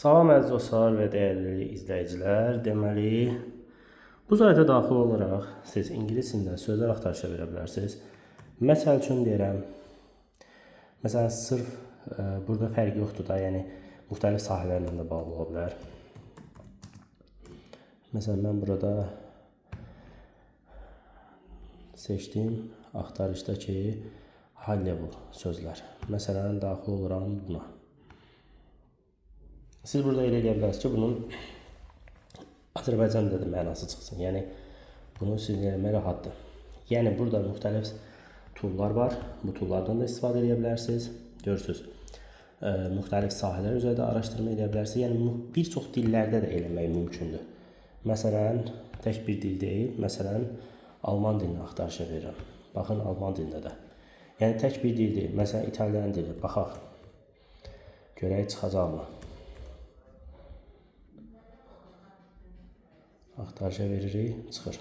Salam əziz dostlar və dəyərli izləyicilər. Deməli, bu sayta daxil olaraq siz ingilis dilində sözlər axtarışa verə bilərsiniz. Məsəl üçün deyirəm, məsələn, sırf burada fərq yoxdur da, yəni müxtəlif sahələrlə də bağlı ola bilər. Məsələn, mən burada seçdim axtarışda ki, high level sözlər. Məsələn, daxil oluram buna. Siz burada elə eləyə bilərsiniz ki, bunun Azərbaycan dilində də mənası çıxsın. Yəni bunu siz eləmək rahatdır. Yəni burada müxtəlif toollar var. Bu toollardan da istifadə edə bilərsiniz. Görürsüz. Müxtəlif sahələr üzrə də araşdırma edə bilərsiniz. Yəni bir çox dillərdə də eləmək mümkündür. Məsələn, tək bir dil deyil. Məsələn, alman dilini axtarışa verirəm. Baxın, alman dilində də. Yəni tək bir dil deyil. Məsələn, italyan dili. Baxaq. Görək çıxacaqmı? Axtarışa veririk, çıxır.